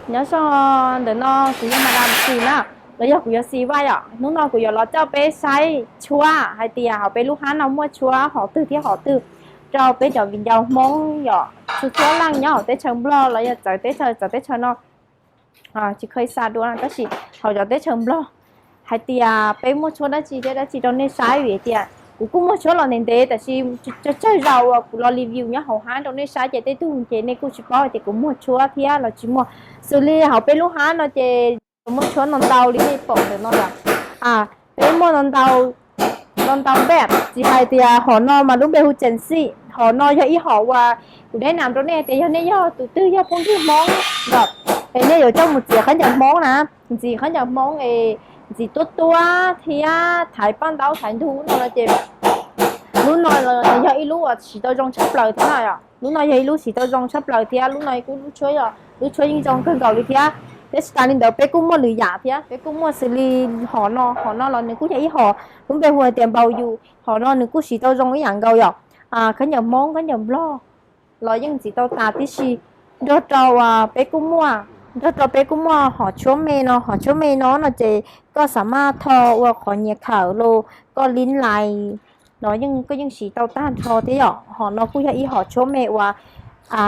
Nyob zoo, ntawm no kuv yog Madam Xis na, los yog kuv yog Xis Vaj yom. Hnub no kuv yuav los coj peb saib tshuab hais tias hauv peb lub hab no muaj tshuab hom twg thiab hom twg rau peb cov viv ncaus Hmoob yom, txhua txhua leej nyob hauv teb chaws Nplog los yog txawv teb chaws, txawv teb chaws no tsis kheev xa dua tab sis hauv cov teb chaws Nplog hais tias peb muaj tshuab dab tsi thiab dab tsi rau nej saib vim tias kuv kuj muaj tshuab los ntev ntev tab sis tsawg tsawg zaus uas kuv los review nyob hauv hab rau nej saib ces tej tug ces nej kuj tsis paub tias kuv muaj tshuab thiab los tsis muaj. Xws li hauv peb lub hab no ces muaj tshuab no ntau li nej pom ntawm no yom. Peb muaj no ntau, no ntau npej, tsis hais tias hom no mas lub npe hu tseem xij, hom no yog ib hom uas kuv neb nam rau nej tias yog nej yog tus twg yog phooj ywg Hmoob yom, es nej yuav coj mus txiav khaub ncaws Hmoob na, ntxiv khaub ncaws Hmoob es ntxiv tuab tuab thiab thaiv paj ntaub thaiv ntug no no ces lub no yog ib lub uas siv tau zoo tshaj plaws thiab no yom. Lub no yog ib lub siv tau zoo tshaj plaws thiab lub no kuj lub tshuab, lub tshuab yeej zoo kawg nkaus li thiab. Thiab tsis tas li ntawd peb kuj muaj lwm yam thiab, peb kuj muaj xws li hom no, hom no los nws kuj yog ib hom lub npe hu hais tias npaus yus, hom no nws kuj siv tau zoo ib yam nkaus yom. Khaub ncaws Hmoob khaub ncaws Nplog los yeej ntxiv tau tas tib si. Nrog rau peb kuj muaj, nrog rau peb kuj muaj hom tshuab me no, hom tshuab me no no ces koj xam maj tho ua qhov nyias khawm los koj lib lais no yeej, koj yeej siv tau tag nrho thiab yom. Hom no kuj yog ib hom tshuab me uas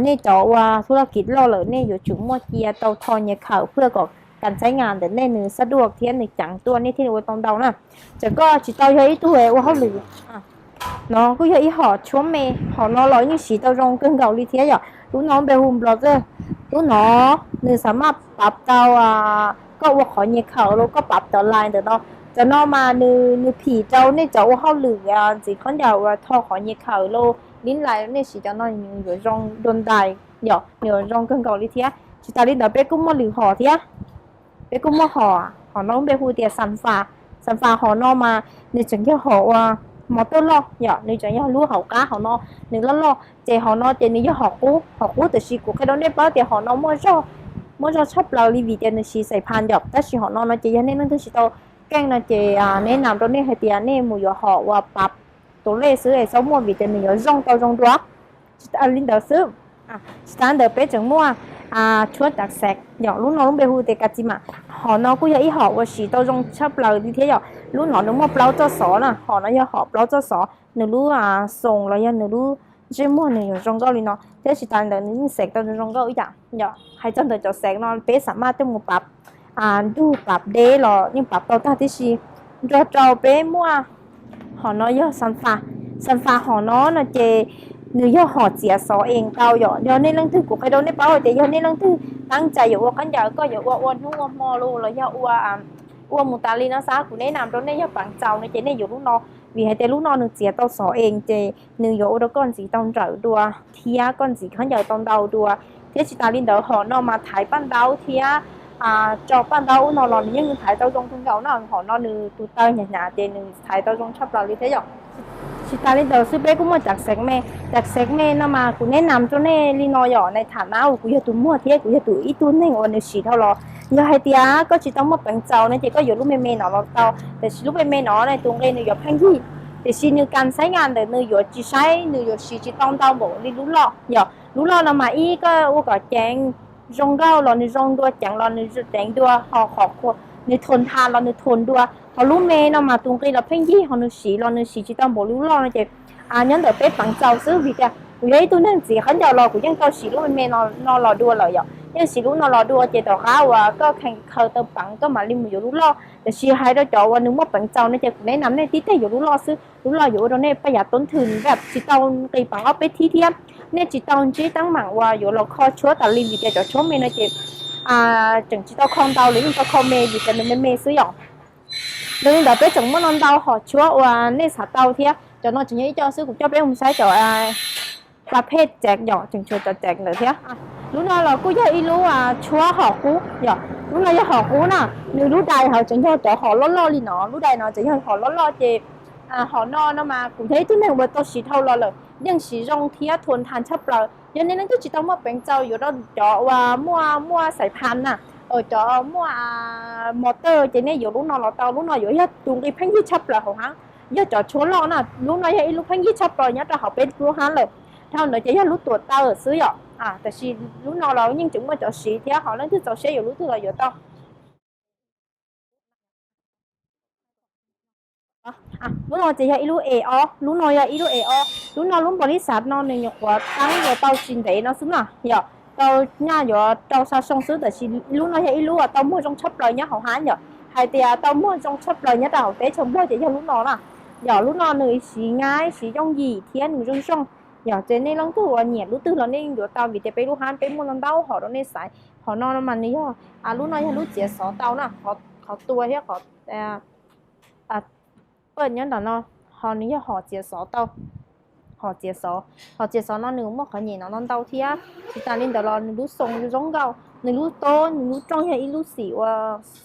nej cov ua thub laj kiv loj lawm nej yuav tsum muaj cia tau tho nyias khawm phwj kom kas txhab nga ntawm nej nws xab duaj thiab nws ceev tuaj nej thiaj li ua tau ntau na. Txawm koj tsis tau yog ib tug ua hauj lwm no kuj yog ib hom tshuab me. Hom no los yeej siv tau zoo kawg nkaus li thiab yom. Lub no npe hu nplos txwj, lub no nws xam maj pav tau koj ua qhov nyias khawm los koj pav tau lais ntawm no. Cov no mas nws phim rau nej cov ua hauj lwm ntxiv khaub ncaws uas tho qhov nyias khawm los lib lais nej siv cov no nws yuav zoo dua ntais yom, nws yuav zoo kawg nkaus li thiab. Tsis tas li ntawd peb kuj muaj lwm hom thiab. Peb kuj muaj hom, hom no npe hu tias xas fas. Xas fas hom no mas nws tseem yog hom uas mos tawj loj yom, nws tseem yog lub hauv qab hom no nws loj loj ces hom no ces nws yog hom qub, hom qub tiam sis kuv qhia rau nej paub tias hom no muaj zog tshaj plaws li vim tias nws siv xais phas yom. Tab sis hom no no ces yog nej leej twg tsis tau keej no ces neb nam rau nej hais tias nej mus yuav hom uas pav tus lej xwb es txhob muaj vim tias nws yuav zoo tau zoo dua. Tsis tas li ntawd xwb, tsis tas ntawd peb tseem muaj tshuab tav xev yom, lub no lub npe hu tias kas txi mas. Hom no kuj yog ib hom uas siv tau zoo tshaj plaws li thiab yom. Lub no nws muaj plaub txoj xov na, hom no yog hom plaub txoj xov, nws lub xoos los yog nws lub ntsej muag nws yuav zoo nkauj li no thiab tsis tas ntawd nws yeej xev tau zoo nkauj ib yam yom. Hais txog ntawm cov xev no peb xam maj coj mus pav ntug pav deb los yeej pav tau tag tib si. Nrog rau peb muaj hom no yog xas fas. Xas fas hom no no ces nws yog hom txiav xov ees tau yom. Yog nej leej twg, kuv qhia rau nej paub hais tias yog nej leej twg teeb cai yuav ua khaub ncaws, koj yuav ua ua hnub ua hmo los yog ua ua mus tas li no xav, kuv neb nam rau nej yog peev txaus no ces nej yuav lub no, vim hais tias lub no nws txiav tau xov ees ces nws yuav ua rau koj ntxiv tau nrawm dua thiab koj ntxiv khaub ncaws tau ntau dua. Thiab tsis tas li ntawd hom no mas thaiv paj ntaub thiab tso paj ntaub ub no los nws yeej thaiv tau zoo kawg nkaus na. Hom no nws tus taw hnyav hnyav ces nws thaiv tau zoo tshaj plaws li thiab yom. Tsis tas li ntawd xwb peb kuj muaj tav xev me. Tav xev me no mas kuv neb nam rau nej li no yom, nais tham na uas kuv yog tus muag thiab kuv yog tus ib tug neeg uas nws siv dhau los. Yog hais tias koj tsis tau muaj peev txaus no ces koj yuav lub me me no los tau, tiam sis lub me me no tus nqi nws yuav pheej yig, tiam sis nws kas xaib nga ntawm nws yuav tsis saib, nws yuav siv tsis tau ntau npaum li lub loj yom. Lub loj no mas ib koj ua kom ceev zoo nkauj los nws zoo dua, ceev los nws ceev dua, ho qhov nws thum thas los nws thum dua. Ho lub me no mas tus nqi los pheej yig, ho nws siv los nws siv tsis tau npaum lub loj no ces nyob ntawm peb peev txaus xwb. Vim tias kuv yog ib tug neeg txiv khaub ncaws los kuv yeej tau siv lub me me no los dua lawm yom, yeej siv lub no los dua ces tom qab uas koj kheev khaws tau peev koj mam li mus yuav lub loj. Tiam sis hais rau cov uas nws muaj peev txaus no ces kuv neb nam nej tib teg yuav lub loj xwb, lub loj yuav ua rau nej paj yav tub nthwm npaj tsis tau nqi peev ob peb thib thiab. Nej tsis tau ntsib teeb meem uas yuav los kho tshuab tas li vim tias cov tshuab me no ces tseem tsis tau kho ntau li, yeej tau kho me vim tias nws me me xwb yom. Yog li ntawd peb tseem muaj no ntau hom tshuab uas nej xav tau thiab. Cov no tseem yog ib co xwb, kuv coj peb mus saib cov pa phej ceev yom, tseem tshuav cov ceev ntawd thiab. Lub no los kuj yog ib lub tshuab hom qub yom. Lub no yog hom qub na, nws lub dais hauv tseem yog cov hom loj loj li no, lub dais no tseem yog hom loj loj ces hom no no mas kuv yog ib tug neeg uas tau siv dhau los lawm yeej siv zoo thiab thum thas tshaj plaws. Yog nej leej twg tsis tau muaj peev txaus yuav rau cov uas muaj muaj xais phas na, cov muaj mos tawj ces nej yuav lub no los tau, lub no yuav yog tus nqi pheej yig tshaj plaws hauv hab. Yog cov tshuab loj na, lub no yog ib lub pheej yig tshaj plaws nyob rau hauv peb lub hab lawm. Dhau ntawd ces yog lub tuam taw xwb yom. Tab sis lub no los yeej tseem muaj cov siv thiab, ho leej twg txaus siab yuav lub twg los yuav tau. Lub no ces yog ib lub E ob, lub no yog ib lub E ob. Lub no lub npaus lis xav no nws nyuam qhuav teeb yuav tau tsis ntev no xwb na, yog tau nyaj yuav rau xa xyoo xwb, tab sis lub no yog ib lub uas tau muag zoo tshaj plaws nyob hauv hab yom. Hais tias tau muag zoo tshaj plaws nyob rau hauv teb chaws Nplog ces yog lub no na. Yog lub no nws siv nyaib siv yooj yim thiab nws zoo zoo. Yog ces nej leej twg uas nyiam lub twg los nej yuav tau, vim tias peb lub hab peb muaj ntau ntau hom rau nej xaiv. Hom no mas nws yog, lub no yog lub txiav xov tau na, qhov tua thiab qhov paj nyob ntawm no, ho nws yog hom txiav xov tau. Hom txiav xov, hom txiav xov no nws muaj qhov nyem no ntau ntau thiab. Tsis tas li ntawd los nws lub xoo zoo nkauj, nws lub tob nws lub rooj yog ib lub xim ua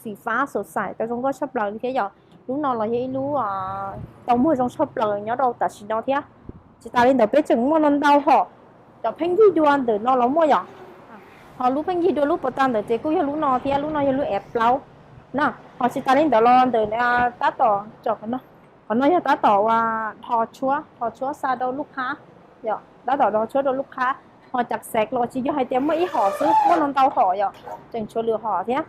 xim fab xav xaim tau zoo nkauj tshaj plaws li thiab yom. Lub no los yog ib lub tau muag zoo tshaj plaws nyob rau tam sim no thiab. Tsis tas li ntawd peb tseem muaj no ntau hom. Cov pheej yig dua ntawm no los muaj yom. Ho lub pheej yig dua lub puas tag ntawd ces kuj yog lub no thiab, lub no yog lub E plaub na. Ho tsis tas li ntawd los ntawm tab tom, qhov no yog tab tom ua, dhos tshuab, dhos tshuab xa rau lub qhab, tab tom dhos tshuab rau lub qhab. Ho cav xev los tsis yog hais tias muaj ib hom xwb, muaj no ntau hom yom, tseem tshuav lwm hom thiab.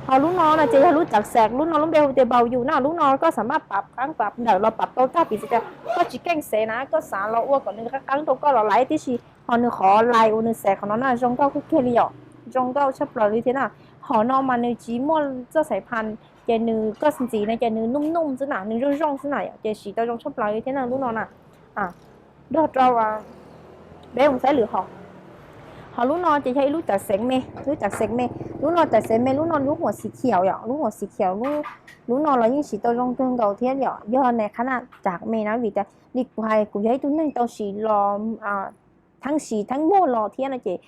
Ho lub no no ces yog lub cav xev, lub no lub npe hu tias npaus yus na, lub no koj xav maj pab qaab pab ntawm los pab tau tag, piv txwv tias koj tsis keej xev na, koj xav los ua kom nws qeeb qeeb rau koj los laiv tib si, ho nws qhov lais uas nws xev qhov no na zoo nkauj kawg kiag li yom, zoo nkauj tshaj plaws li thiab na. Hom no mas nws tsis muaj txoj xaiv phas, ces nws koj ntxiv no ces nws nuj nuj xwb na, nws zoo zoo xwb na yom, ces siv tau zoo tshaj plaws li thiab na lub no na. Nrog rau peb mus saib lwm hom. Ho lub no ces yog ib lub cav xev me, lub cav xev me, lub no cav xev me, lub no lub huam xim khiav yom, lub huam xim khiav, lub no los yeej siv tau zoo kawg nkaus thiab yom, yog nais qhab na cav me na, vim tias li kuv hais kuv yog ib tug neeg tau siv los theeb siv theeb muag los thiab no ces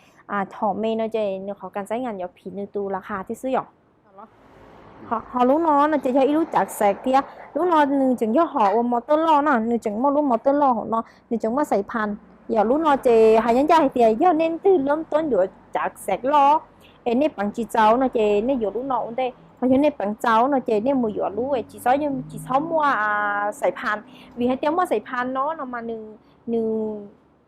hom me no ces nws qhov kas xaiv ngas yuav phim nws tus las has thiab xwb yom. Ho lub no no ces yog ib lub cav xev thiab, lub no nws tseem yog hom ua mos tawj loj na, nws tseem muaj lub mos tawj loj hauv no, nws tseem muaj xaiv phas. Yog lub no ces hais nyob ncaj hais tias yog nej twg lub tuab yuav cav xev loj es nej peev tsis txaus no ces nej yuav lub no ua ntej, ho yog nej peev txaus no ces nej mus yuav lub tsis txhob, tsis txhob muaj xaiv phas, vim hais tias muaj xaiv phas no no mas nws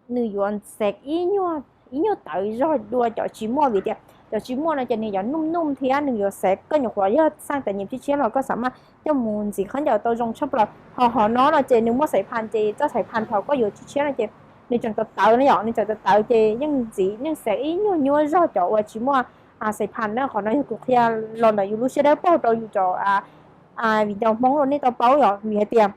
nws yuav xev ib nyuag, ib nyuag tawv zog dua cov tsis muaj, vim tias cov tsis muaj no ces nws yuav nuj nuj thiab nws yuav xev, koj nyuam qhuav yog xaj tas nyem tshiab tshiab los koj xav mas coj mus ntxiv khaub ncaws tau zoo tshaj plaws. Ho hom no no ces nws muaj xaiv phas, ces txoj xaiv phas thaum koj yuav tshiab tshiab no ces nws tseem tawv tawv no yom, nws tseem tawv tawv ces yeej ntxiv yeej xev ib nyuag nyuaj zog cov uas tsis muaj xaiv phas na. Qhov no yog kuv qhia los ntawm yus lub siab dawb paug rau yus cov viv ncaus Hmoob rau nej tau paub yom, vim hais tias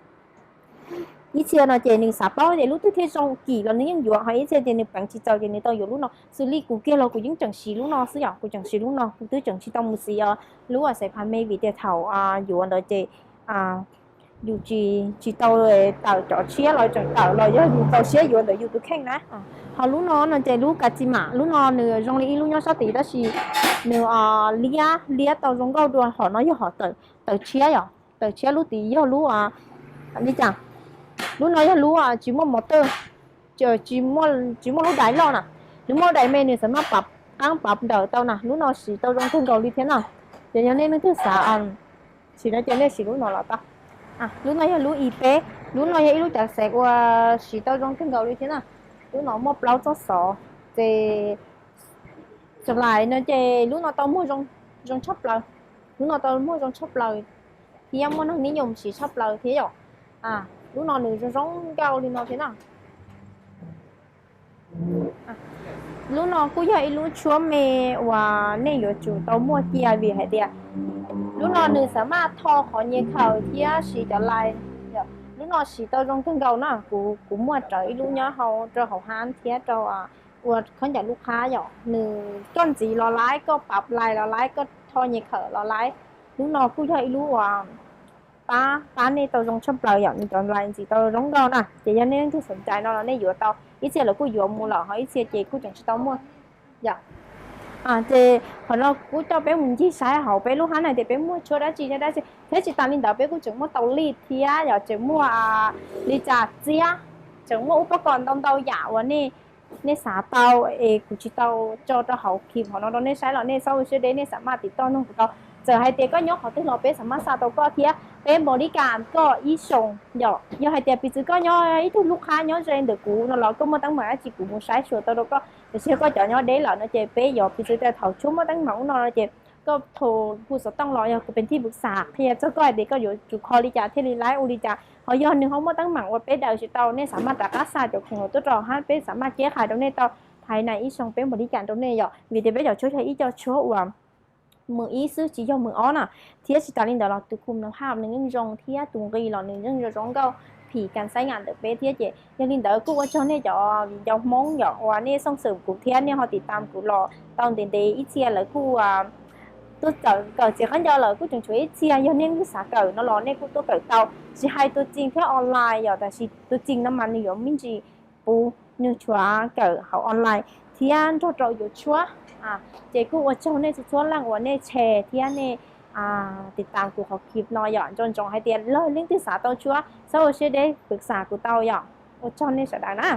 ib txhia no ces nws xav paub tias lub twg thiaj zoo kim los nws yeej yuav, ho ib txhia ces nws peev tsis txaus ces nws tau yuav lub no. Xws li kuv kiag los kuv yeej tseem siv lub no xwb yom, kuv tseem siv lub no, kuv twb tseem tsis tau mus siv lub uas xaiv phas me, vim tias thaum yuav ntawd ces yus tsis tau tawm cov tshiab los tseem tawm los yog yus txaus siab yuav ntawm yus tus kheej na. Ho lub no no ces lub kas txi mam, lub no nws zoo li ib lub nyob sab tid tab sis nws liab liab tau zoo nkauj dua, hom no yog hom tawm tshiab yom, tawm tshiab. Lub tid yog lub, li cas, lub no yog lub tsis muaj mos tawj, tsis muaj lub dais loj na, nws muaj lub dais me nws xav maj pab qaab pab ntawm tau na. Lub no siv tau zoo kawg nkaus li thiab na. Ces yog nej leej twg xav siv no ces nej siv lub no los tau. Lub no yog lub i peb, lub no yog ib lub cav xev uas siv tau zoo kawg nkaus li thiab na. Lub no muaj plaub txoj xov, ces txawm lais no ces lub no tau muag zoo tshaj plaws, lub no tau muag zoo tshaj plaws thiab muaj neeg nib nyoos siv tshaj plaws thiab yom. Lub no nws zoo zoo nkauj li no thiab na. Lub no kuj yog ib lub tshuab me uas nej yuav tsum tau muaj cia, vim hais tias lub no nws xav maj tho qhov nyias khawm thiab siv cov lais. Lub no siv tau zoo kawg nkaus na, kuv muaj rawv ib lub nyob hauv rau hauv hab thiab rau ua khaub ncaws lub qhab yom. Nws koj ntxiv los laib, koj pab lais los laib, koj tho nyias khawm los laib. Lub no kuj yog ib lub uas pab, pab nej tau zoo tshaj plaws yom, nws cov lais ntxiv tau zoo nkauj na. Ces yog nej leej twg xom cai no los nej yuav tau, ib txhia lawv kuj yuav mus lawm, ho ib txhia ces kuj tseem tsis tau muaj yom. Ces qhov no kuj coj peb mus ncig saib hauv peb lub hab na tias peb muaj tshuab dab tsi thiab dab tsi, thiab tsis tas li ntawd peb kuj tseem muaj tau lij thiab yom, tseem muaj li cas txiab, tseem muaj ub pob kos ntau ntau yam uas nej, nej xav tau es kuv tsis tau tso rau hauv clip hauv no rau nej saib los nej txhob ua siab deb, nej xav maj tim toj noog kuv tau. Txawm hais tias koj nyob qhov twg los peb xav maj xa tau koj thiab peb npaum li cas koj ib xyoos yom. Yog hais tias piv txwv koj nyob ib tug lub qhab nyob ze ntawm kuv no los koj muaj teeb meem dab tsi kuv mus saib xyuas tau rau koj. Tiam sis koj cov nyob deb lawm no ces peb yuav piv txwv tias thaum tshuab muaj teeb meem ub no no ces koj thaum hu xov tooj los yog kuv pem thij pwm xam qhia txog koj hais tias koj yuav tsum kho li cas thiaj li laib ua li cas. Ho yog nws ho muaj teeb meem uas peb daws tsis tau, nej xav maj rov qab xa cov khoom los tuaj rau hab peb xav maj keb qhais rau nej tau thaiv na ib xyoos peb npaum li cas rau nej yom. Vim tias peb cov tshuab yog ib co tshuab uas mus ib xwb tsis yog mus ob na. Thiab tsis tas li ntawd los tus khum no haj nws yeej zoo thiab tus nqi los nws yeej zoo zoo nkauj phim kas xaib ngam ntawm peb thiab. Ces yog li ntawd kuj ua tsaug nej cov viv ncaus Hmoob yom uas nej xooj xwm kuv thiab nej ho tiv tam kuv los tau ntev ntev ib txhia lawv kuj tuaj kawm txiv qab nco lawm kuj tseem tshuav ib txhia yog nej twb xav kawm no los nej kuj tuaj kawm tau. Tsis hais tua txi thiab online yom, tab sis tua txi no mas nws yuav me ntsis puv, nws tshuav kawm hauv online thiab nrog rau yuav tshuab. Ces kuj ua tsaug nej txhua txhua leej uas nej share thiab nej tiv tam kuv qhov clip no yom. Nco ntsoov hais tias leej twg xav tau tshuab txhob ua siab deb pwm xam kuv tau yom. Ua tsaug nej sawv daws na.